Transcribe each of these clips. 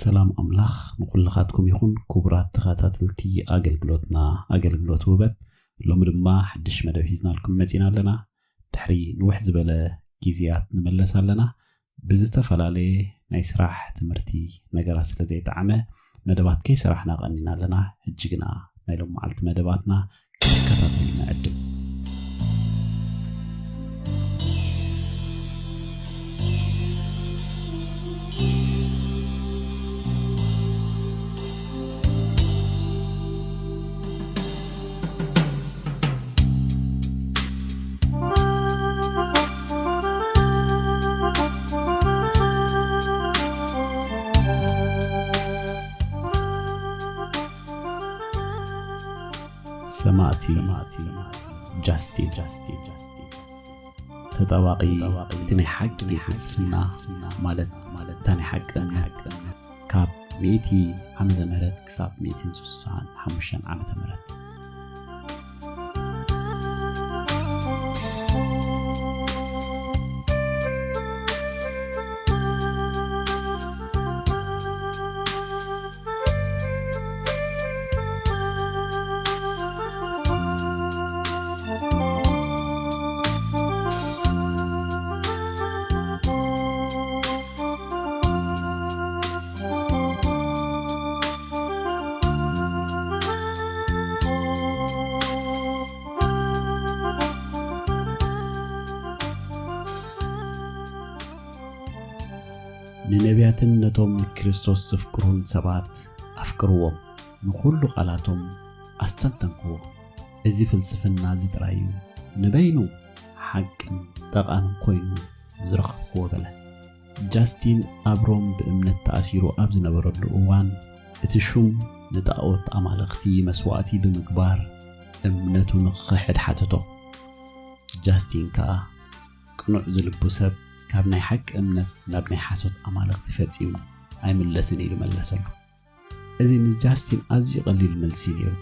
ሰላም ኣምላኽ ንኹልኻትኩም ይኹን። ክቡራት ተኸታተልቲ ኣገልግሎትና፣ ኣገልግሎት ውበት፣ ሎሚ ድማ ሓድሽ መደብ ሒዝናልኩም መጺና ኣለና። ድሕሪ ንውሕ ዝበለ ግዜያት ንመለስ ኣለና። ብዝተፈላለየ ናይ ስራሕ፣ ትምህርቲ ነገራት ስለ ዘይጠዓመ መደባት ከይሰራሕና ቀኒና ኣለና። ሕጂ ግና ናይ ሎም መዓልቲ መደባትና ክትከታተሉ ንዕድም። ሰማእቲ ጃስቲን ተጣባቒ እቲ ናይ ሓቂ ፍልስፍና ማለት እታ ናይ ሓቂ እምነት ካብ ሚእቲ ዓመተ ምህረት ክሳብ ሚእትን ስሳን ሓሙሽተን ዓመተ ምህረት። ንነቢያትን ነቶም ንክርስቶስ ዘፍቅሩን ሰባት ኣፍቅርዎም፣ ንኹሉ ቃላቶም ኣስተንተንክዎ። እዚ ፍልስፍና እዚ ጥራይ እዩ ንበይኑ ሓቅን ጠቓምን ኮይኑ ዝረኸብክዎ በለ። ጃስቲን ኣብ ሮም ብእምነት ተኣሲሩ ኣብ ዝነበረሉ እዋን፣ እቲ ሹም ንጣኦት ኣማልኽቲ መስዋእቲ ብምግባር እምነቱ ንኽኽሕድ ሓተቶ። ጃስቲን ከኣ ቅኑዕ ዝልቡ ሰብ ካብ ናይ ሓቂ እምነት ናብ ናይ ሓሶት ኣማልኽቲ ፈጺሙ ኣይምለስን ኢሉ መለሰሉ። እዚ ንጃስቲን ኣዝዩ ቀሊል መልሲ እዩ ነይሩ።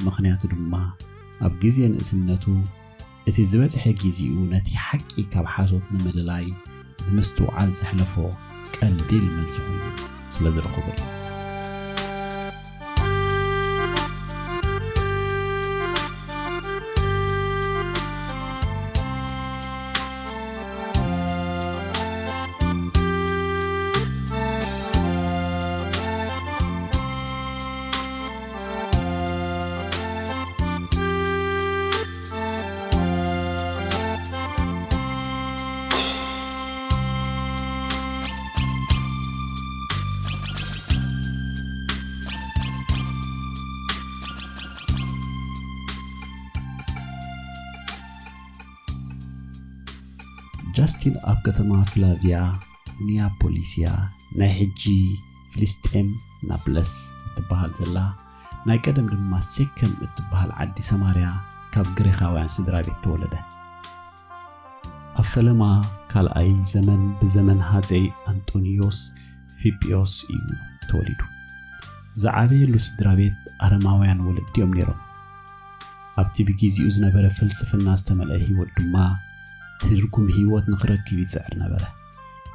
ምኽንያቱ ድማ ኣብ ግዜ ንእስነቱ እቲ ዝበዝሐ ግዜኡ ነቲ ሓቂ ካብ ሓሶት ንምልላይ ንምስትውዓል ዘሕለፎ ቀሊል መልሲ ኮይኑ ስለ ዝረኸቦ እዩ። ጃስቲን ኣብ ከተማ ፍላቪያ ኒያፖሊስያ፣ ናይ ሕጂ ፍልስጤም ናብለስ እትበሃል ዘላ፣ ናይ ቀደም ድማ ሴከም እትበሃል ዓዲ ሰማርያ፣ ካብ ግሪኻውያን ስድራ ቤት ተወለደ። ኣብ ፈለማ ካልኣይ ዘመን ብዘመን ሃጸይ ኣንጦንዮስ ፊልጶስ እዩ ተወሊዱ። ዝዓበየሉ ስድራ ቤት ኣረማውያን ወለዲ እዮም ነይሮም። ኣብቲ ብግዜኡ ዝነበረ ፍልስፍና ዝተመልአ ህይወት ድማ ትርጉም ህይወት ንኽረክብ ይጽዕር ነበረ።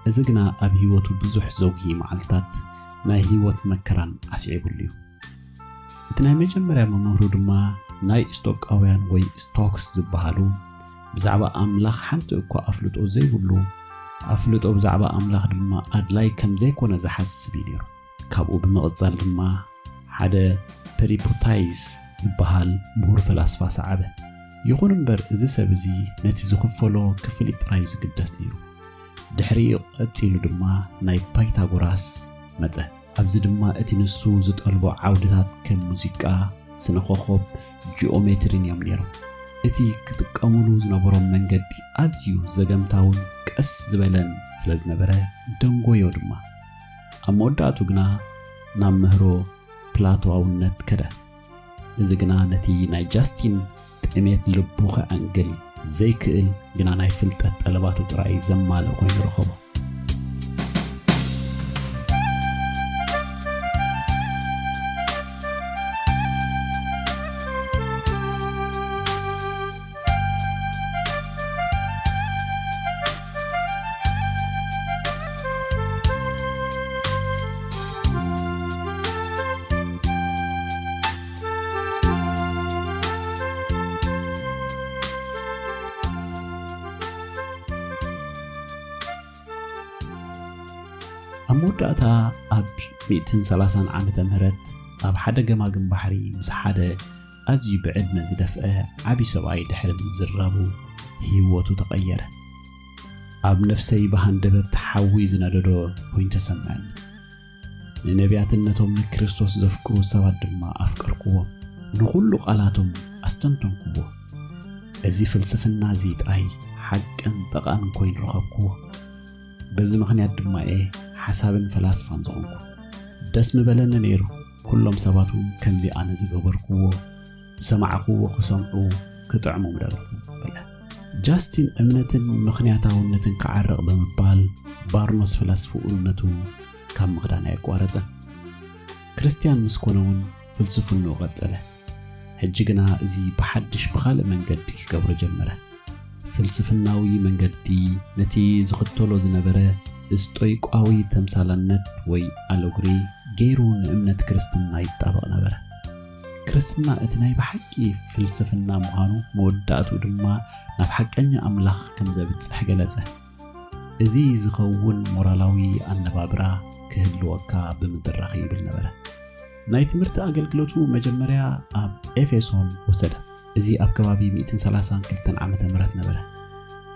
እዚ ግና ኣብ ህይወቱ ብዙሕ ዘጉሂ መዓልታት ናይ ህይወት መከራን ኣስዒቡሉ እዩ። እቲ ናይ መጀመርያ መምህሩ ድማ ናይ ስቶቃውያን ወይ ስቶክስ ዝበሃሉ ብዛዕባ ኣምላኽ ሓንቲ እኳ ኣፍልጦ ዘይብሉ፣ ኣፍልጦ ብዛዕባ ኣምላኽ ድማ ኣድላይ ከም ዘይኮነ ዝሓስብ እዩ ነይሩ። ካብኡ ብምቕጻል ድማ ሓደ ፐሪፖታይስ ዝበሃል ምሁር ፈላስፋ ሰዓበ። ይኹን እምበር እዚ ሰብ እዚ ነቲ ዝኽፈሎ ክፍሊት ጥራይ እዩ ዝግደስ ነይሩ። ድሕሪኡ ቀጺሉ ድማ ናይ ፓይታጎራስ መጸ። ኣብዚ ድማ እቲ ንሱ ዝጠልቦ ዓውድታት ከም ሙዚቃ፣ ስነ ኮኾብ፣ ጂኦሜትሪን እዮም ነይሮም። እቲ ክጥቀሙሉ ዝነበሮም መንገዲ ኣዝዩ ዘገምታውን ቀስ ዝበለን ስለ ዝነበረ ደንጎዮ ድማ። ኣብ መወዳእቱ ግና ናብ ምህሮ ፕላቶኣውነት ከደ። እዚ ግና ነቲ ናይ ጃስቲን ጥሜት ልቡ ከዐንግል ዘይክእል ግና ናይ ፍልጠት ጠለባቱ ጥራይ ዘማልእ ኮይኑ ረኸቦ። መወዳእታ ኣብ ሚእትን ሰላሳን ዓመተ ምህረት ኣብ ሓደ ገማግም ባሕሪ ምስ ሓደ ኣዝዩ ብዕድመ ዝደፍአ ዓቢ ሰብኣይ ድሕሪ ምዝራቡ ህይወቱ ተቐየረ። ኣብ ነፍሰይ ብሃንደበት ሓዊ ዝነደዶ ኮይኑ ተሰምዐኒ። ንነቢያትን ነቶም ንክርስቶስ ዘፍቅሩ ሰባት ድማ ኣፍቀርክዎም። ንኹሉ ቃላቶም ኣስተንተንክዎ። እዚ ፍልስፍና እዚ ጥራይ ሓቅን ጠቓምን ኮይኑ ረኸብክዎ። በዚ ምኽንያት ድማ እየ ሓሳብን ፈላስፋን ዝኾንኩ። ደስ ምበለኒ ነይሩ፣ ኩሎም ሰባት እውን ከምዚ ኣነ ዝገበርክዎ፣ ዝሰማዕክዎ ክሰምዑ፣ ክጥዕሙ ምደለኹ በለ። ጃስቲን እምነትን ምኽንያታውነትን ክዓርቕ ብምባል ባርኖስ ፈላስፍኡነቱ ካብ ምኽዳን ኣየቋረጸን። ክርስትያን ምስ ኮነ እውን ፍልስፍንኡ ቀጸለ። ሕጂ ግና እዚ ብሓድሽ ብኻልእ መንገዲ ክገብሮ ጀመረ። ፍልስፍናዊ መንገዲ ነቲ ዝኽተሎ ዝነበረ እስጦይቋዊ ተምሳላነት ወይ ኣሎግሪ ገይሩ ንእምነት ክርስትና ይጣበቕ ነበረ። ክርስትና እቲ ናይ ብሓቂ ፍልስፍና ምዃኑ፣ መወዳእትኡ ድማ ናብ ሓቀኛ ኣምላኽ ከም ዘብጽሕ ገለጸ። እዚ ዝኸውን ሞራላዊ ኣነባብራ ክህልወካ ብምድራኽ ይብል ነበረ። ናይ ትምህርቲ ኣገልግሎቱ መጀመርያ ኣብ ኤፌሶን ወሰደ። እዚ ኣብ ከባቢ ሚእትን ሰላሳን ክልተን ዓመተ ምህረት ነበረ።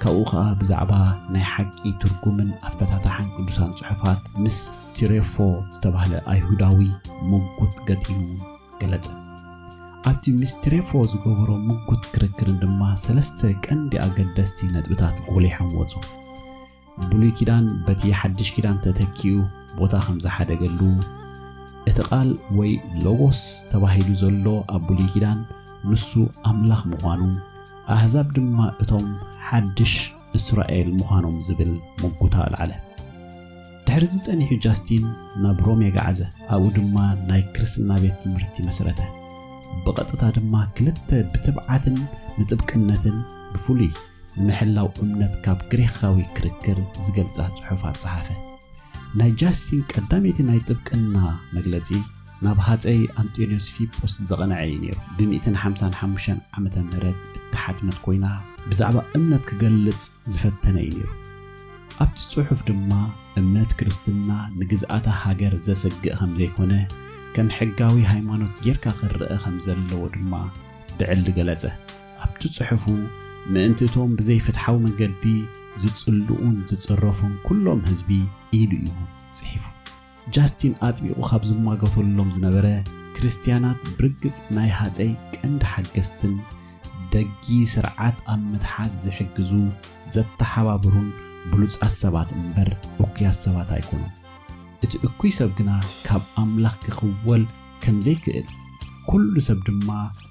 ካብኡ ኸኣ ብዛዕባ ናይ ሓቂ ትርጉምን ኣፈታታሓን ቅዱሳን ጽሑፋት ምስ ቲሬፎ ዝተባህለ ኣይሁዳዊ ምጉት ገጢሙ ገለጸ። ኣብቲ ምስ ቲሬፎ ዝገበሮ ምጉት ክርክርን ድማ ሰለስተ ቀንዲ ኣገደስቲ ነጥብታት ጎሊሖም ወጹ። ብሉይ ኪዳን በቲ ሓድሽ ኪዳን ተተኪኡ ቦታ ከም ዝሓደገሉ፣ እቲ ቃል ወይ ሎጎስ ተባሂሉ ዘሎ ኣብ ብሉይ ኪዳን ንሱ ኣምላኽ ምዃኑ፣ ኣህዛብ ድማ እቶም ሓድሽ እስራኤል ምዃኖም ዝብል ምጉታ ኣልዓለ። ድሕሪዚ ጸኒሑ ጃስቲን ናብ ሮሜ ገዓዘ፣ ኣብኡ ድማ ናይ ክርስትና ቤት ትምህርቲ መስረተ። ብቐጥታ ድማ ክልተ ብትብዓትን ንጥብቅነትን ብፍሉይ ንምሕላው እምነት ካብ ግሪኻዊ ክርክር ዝገልጻ ጽሑፋት ጸሓፈ። ናይ ጃስቲን ቀዳመይቲ ናይ ጥብቅና መግለጺ ናብ ሃጸይ ኣንጦንዮስ ፊፖስ ዘቐንዐ እዩ ነይሩ። ብ ሚእትን ሓምሳን ሓሙሽተን ዓመተ ምህረት እተሓትመት ኮይና ብዛዕባ እምነት ክገልጽ ዝፈተነ እዩ ነይሩ። ኣብቲ ጽሑፍ ድማ እምነት ክርስትና ንግዝኣተ ሃገር ዘሰግእ ከም ዘይኮነ፣ ከም ሕጋዊ ሃይማኖት ጌርካ ክረኣ ከም ዘለዎ ድማ ብዕሊ ገለጸ። ኣብቲ ጽሑፉ፣ ምእንቲ እቶም ብዘይፍትሓዊ መገዲ ዝጽልኡን ዝጽረፉን ኩሎም ህዝቢ ኢሉ እዩ ጽሒፉ። ጃስቲን ኣጥቢቑ ካብ ዝማገተሎም ዝነበረ፣ ክርስትያናት ብርግጽ ናይ ሃጸይ ቀንዲ ሓገዝትን ደጊ ስርዓት ኣብ ምትሓዝ ዝሕግዙ፣ ዘተሓባብሩን ብሉጻት ሰባት እምበር እኩያት ሰባት ኣይኮኑን። እቲ እኩይ ሰብ ግና ካብ ኣምላኽ ክኽወል ከም ዘይክእል፣ ኩሉ ሰብ ድማ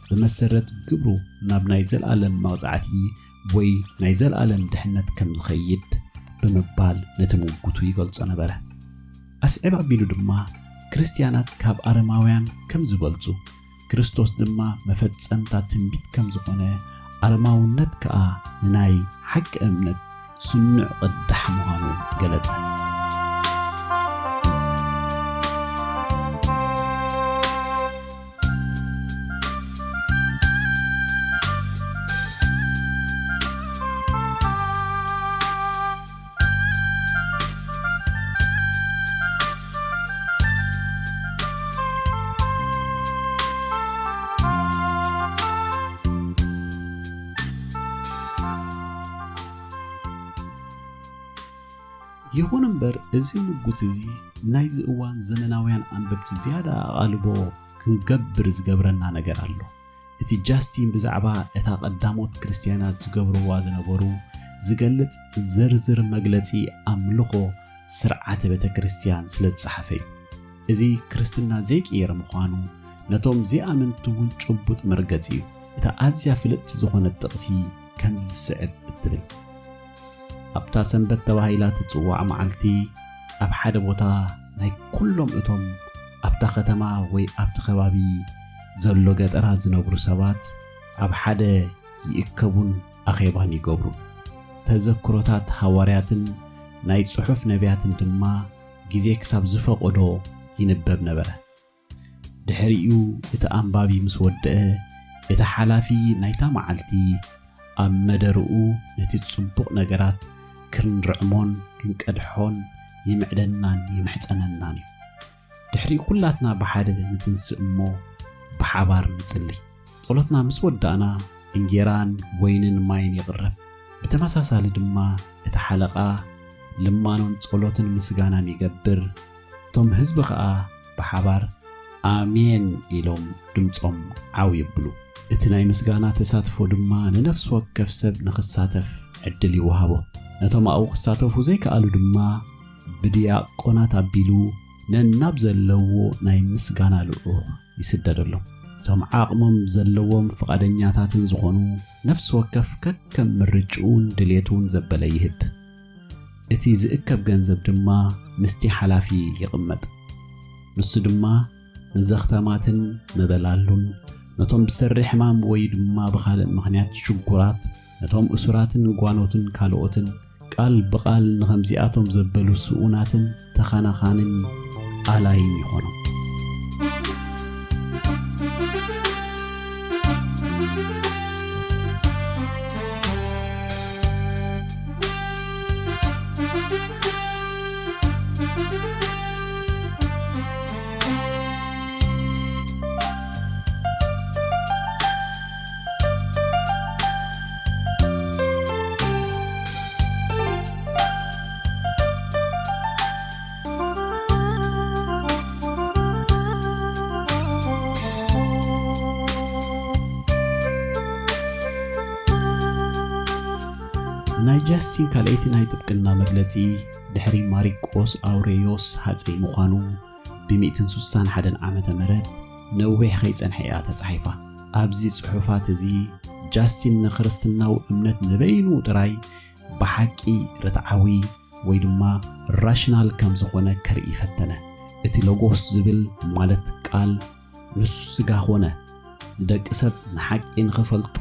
ብመሰረት ግብሩ ናብ ናይ ዘለኣለም መቕጻዕቲ ወይ ናይ ዘለኣለም ድሕነት ከም ዝኸይድ ብምባል ነቲ ምጉቱ ይገልጾ ነበረ። ኣስዕብ ኣቢሉ ድማ ክርስትያናት ካብ ኣረማውያን ከም ዝበልጹ፣ ክርስቶስ ድማ መፈጸምታ ትንቢት ከም ዝኾነ፣ ኣረማውነት ከኣ ንናይ ሓቂ እምነት ስኑዕ ቅዳሕ ምዃኑ ገለጸ። ይኹን እምበር፣ እዚ ምጉት እዚ ናይዚ እዋን ዘመናውያን ኣንበብቲ ዝያዳ ኣቓልቦ ክንገብር ዝገብረና ነገር ኣሎ። እቲ ጃስቲን ብዛዕባ እታ ቀዳሞት ክርስትያናት ዝገብርዋ ዝነበሩ ዝገልጽ ዝርዝር መግለጺ ኣምልኾ ስርዓተ ቤተ ክርስትያን ስለ ዝጸሓፈ እዩ። እዚ ክርስትና ዘይቅየር ምዃኑ፣ ነቶም ዘይኣመንቲ እውን ጭቡጥ መርገጺ እዩ። እታ ኣዝያ ፍልጥቲ ዝኾነት ጥቕሲ ከምዚ ዝስዕብ እትብል፣ ኣብታ ሰንበት ተባሂላ ትጽዋዕ መዓልቲ፣ ኣብ ሓደ ቦታ ናይ ኩሎም እቶም ኣብታ ከተማ ወይ ኣብቲ ከባቢ ዘሎ ገጠራት ዝነብሩ ሰባት ኣብ ሓደ ይእከቡን ኣኼባን ይገብሩን። ተዘክሮታት ሃዋርያትን ናይ ጽሑፍ ነቢያትን ድማ ግዜ ክሳብ ዝፈቐዶ ይንበብ ነበረ። ድሕሪኡ እቲ ኣንባቢ ምስ ወደአ፣ እቲ ሓላፊ ናይታ መዓልቲ ኣብ መደርኡ ነቲ ጽቡቕ ነገራት ክንርዕሞን ክንቀድሖን ይምዕደናን ይምሕጸነናን እዩ። ድሕሪ ኩላትና ብሓደ ንትንስእ እሞ ብሓባር ንጽሊ። ጸሎትና ምስ ወዳእና እንጌራን ወይንን ማይን ይቕረብ። ብተመሳሳሊ ድማ እቲ ሓለቓ ልማኖን ጸሎትን ምስጋናን ይገብር። እቶም ህዝቢ ኸኣ ብሓባር ኣሜን ኢሎም ድምጾም ዓው የብሉ። እቲ ናይ ምስጋና ተሳትፎ ድማ ንነፍሲ ወከፍ ሰብ ንኽሳተፍ ዕድል ይወሃቦ። ነቶም ኣብኡ ክሳተፉ ዘይከኣሉ ድማ ብዲያቆናት ኣቢሉ ነናብ ዘለዎ ናይ ምስጋና ልኡኽ ይስደደሎም። እቶም ዓቕሞም ዘለዎም ፍቓደኛታትን ዝኾኑ ነፍሲ ወከፍ ከከም ምርጭኡን ድሌቱን ዘበለ ይህብ። እቲ ዝእከብ ገንዘብ ድማ ምስቲ ሓላፊ ይቕመጥ። ንሱ ድማ ንዘኽተማትን ንበላሉን፣ ነቶም ብሰሪ ሕማም ወይ ድማ ብኻልእ ምኽንያት ሽጉራት፣ ነቶም እሱራትን ጓኖትን ካልኦትን፣ ቃል ብቓል ንኸምዚኣቶም ዘበሉ ስኡናትን ተኻናኻንን ኣላይን ይኾኖም። ናይ ጃስቲን ካልኣይቲ ናይ ጥብቅና መግለጺ ድሕሪ ማሪቆስ ኣውሬዮስ ሃጸይ ምዃኑ ብ161 ዓመተ ምህረት ነዊሕ ከይጸንሐ እያ ተጻሒፋ። ኣብዚ ጽሑፋት እዚ ጃስቲን ንክርስትናዊ እምነት ንበይኑ ጥራይ ብሓቂ ርትዓዊ ወይ ድማ ራሽናል ከም ዝኾነ ከርኢ ፈተነ። እቲ ሎጎስ ዝብል ማለት ቃል ንሱ ስጋ ኾነ፣ ንደቂ ሰብ ንሓቂ ንኽፈልጡ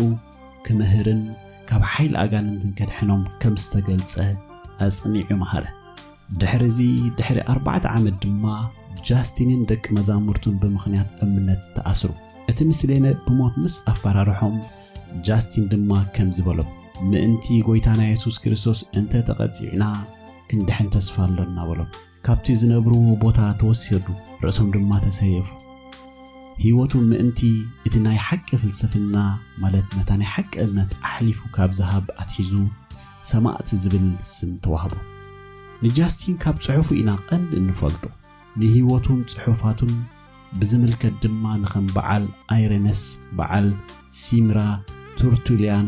ክምህርን ካብ ሓይሊ ኣጋንንትን ከድሕኖም ከም ዝተገልጸ ኣጽኒዑ መሃረ። ድሕሪ እዚ ድሕሪ ኣርባዕተ ዓመት ድማ ጃስቲንን ደቂ መዛሙርቱን ብምኽንያት እምነት ተኣስሩ። እቲ ምስሌነ ብሞት ምስ ኣፈራርሖም ጃስቲን ድማ ከም ዝበሎም ምእንቲ ጎይታና የሱስ ክርስቶስ እንተ ተቐጺዕና ክንድሕን ተስፋ ኣሎና በሎም። ካብቲ ዝነብርዎ ቦታ ተወሰዱ፣ ርእሶም ድማ ተሰየፉ። ህይወቱ ምእንቲ እቲ ናይ ሓቂ ፍልስፍና ማለት ነታ ናይ ሓቂ እምነት ኣሕሊፉ ካብ ዝሃብ ኣትሒዙ ሰማእት ዝብል ስም ተዋህቦ። ንጃስቲን ካብ ጽሑፉ ኢና ቀንዲ እንፈልጦ። ንህይወቱን ጽሑፋቱን ብዝምልከት ድማ ንኸም በዓል ኣይረነስ፣ በዓል ሲምራ፣ ቱርቱልያን፣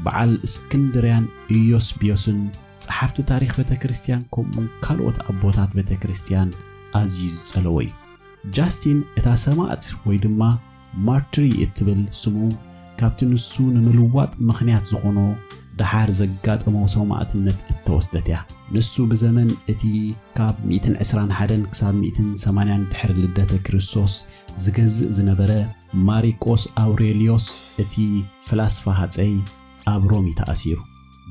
በዓል እስክንድርያን ኢዮስብዮስን ጸሓፍቲ ታሪኽ ቤተ ክርስቲያን ከምኡውን ካልኦት ኣቦታት ቤተ ክርስቲያን ኣዝዩ ዝጸለዎ እዩ። ጃስቲን እታ ሰማእት ወይ ድማ ማርትሪ እትብል ስሙ ካብቲ ንሱ ንምልዋጥ ምኽንያት ዝኾኖ ደሓር ዘጋጠሞ ሰማእትነት እተወስደት እያ። ንሱ ብዘመን እቲ ካብ ሚእትን ዕስራን ሓደን ክሳብ ሚእትን ሰማንያን ድሕሪ ልደተ ክርስቶስ ዝገዝእ ዝነበረ ማሪቆስ ኣውሬልዮስ እቲ ፍላስፋ ሃጸይ ኣብ ሮም እዩ ተኣሲሩ።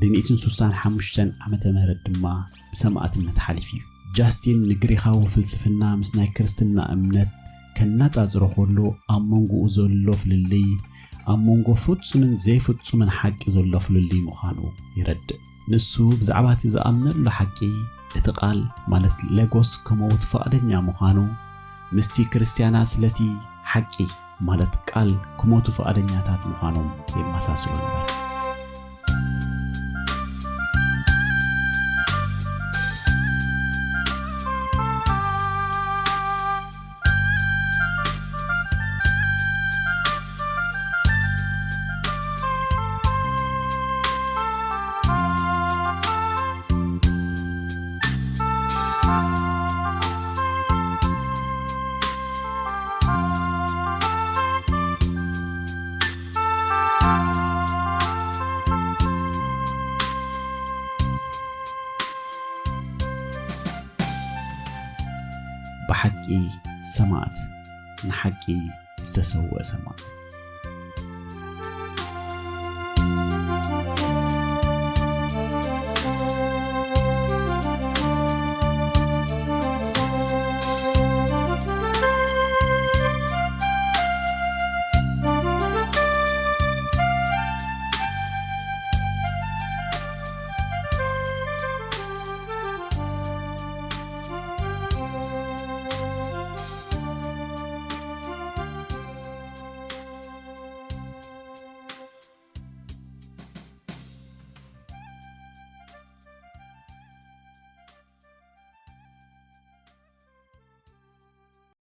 ብ165 ዓመተ ምህረት ድማ ብሰማእትነት ሓሊፉ እዩ። ጃስቲን ንግሪኻዊ ፍልስፍና ምስ ናይ ክርስትና እምነት ከነጻጽሮ ከሎ ኣብ መንጎኡ ዘሎ ፍልልይ፣ ኣብ መንጎ ፍጹምን ዘይፍጹምን ሓቂ ዘሎ ፍልልይ ምዃኑ ይረድእ። ንሱ ብዛዕባ እቲ ዝኣምነሉ ሓቂ፣ እቲ ቃል ማለት ለጎስ ክመውት ፍቓደኛ ምዃኑ፣ ምስቲ ክርስትያና ስለቲ ሓቂ ማለት ቃል ክሞቱ ፍቓደኛታት ምዃኖም የመሳስሎ ነበር። ብሓቂ ሰማእት፣ ንሓቂ ዝተሰውአ ሰማእት።